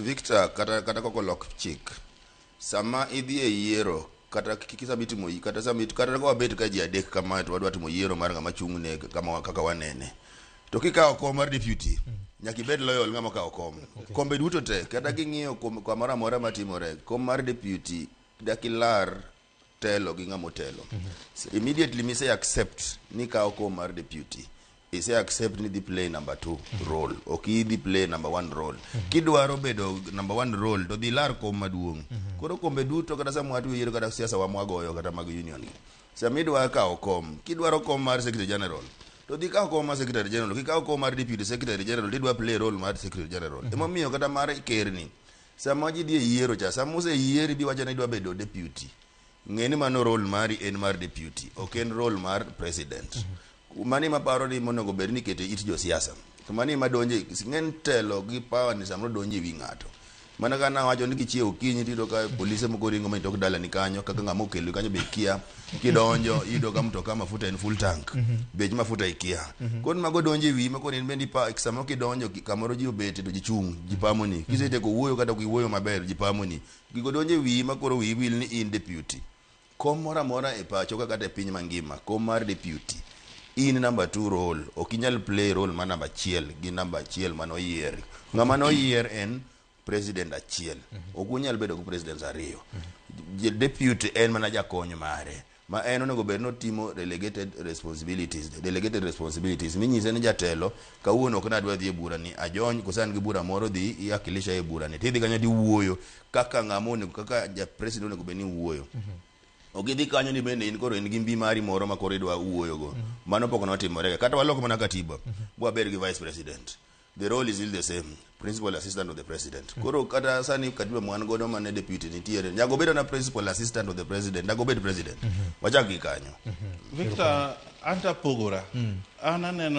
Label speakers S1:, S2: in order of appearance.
S1: Victor, kata koko lok chik, sama idhi e yiero, kata sama itimo, kata sama kata ka wabet ka ji adek kamae to wadwa timo yiero mar ng'ama chung' ne kama kaka wanene, to kikawo kom mar deputy, nyaka ibed loyal ng'ama okawo kom. Kombe duto te, kata king'iyo kamoro amora matimore, kom mar deputy dak ilar telo gi ng'ama otelo. So, immediately mise accept ni kawo kom mar deputy, ise accept ni dhi play number two role, ok idhi play number one role. Kidwaro bedo number one role, to dhi lar kom maduong'. Koro kombe duto, kata sama watimo yiero, kata siasa wa mwagoyo, kata mag union gi, sama idwa kawo kom, kidwaro kom mar secretary general, to dhi kawo kom mar secretary general. Kikawo kom mar deputy secretary general, tidwa play role mar secretary general. Emomiyo kata mar kerni, sama ji dhi e yiero cha, sama oseyieri biwacho ni idwa bedo deputy, ng'e ni mano role mari en mar deputy, ok en role mar president. Mani maparo ni monego bed ni ikete it josiasa, to mani madonje ng'en telo gi power ni samoro donje e wi ng'ato. Mana ka nawacho ni kichiewo okinyi, tiyudo ka polise moko ringo ma tok dalani kanyo, kaka ng'ama okelo kanyo be ikia. Kidonjo, iyudo ka mtoka mafuta en full tank, bech mafuta ikia. Koro mago donjo e wiyi ma koro in bende samoro kidonjo kamoro ji obete to ji chung', ji pamoni. Kisetieko wuoyo kata ok iwuoyo maber, ji pamoni. Gigo donjo e wiyi ma koro wiyi wil ni in deputy. Kom moro amora e pacho ka kata e piny mangima, kom mar deputy in number two role, ok inyal play role mar number achiel gi number achiel manoyier. Ng'ama noyier en president achiel, ok unyal bedo gi presidents ariyo. Deputy en mana jakony mare, ma en onego bed notimo delegated responsibilities, minyise ni jatelo kawuono ok nadwa dhi e bura ni ajony, koso an gi bura moro, dhi iakilisha e bura ni, tidhi kanyo tiwuoyo kaka ng'ama onego, kaka ja president onego bed ni wuoyo. Ok idhi kanyo ni bende in koro in gi mbi mari moro ma koro idwa wuoyogo. Mano pok notimore. Kata walok mana katiba bwabed gi vice president, the role is still the same, principal assistant of the president. Koro kata sani katiba mwan godo mane deputy nitiere, nyaka obed na principal assistant of the president, nyaka obed president. Wachak gi kanyo.
S2: Victor, anta pogora. An aneno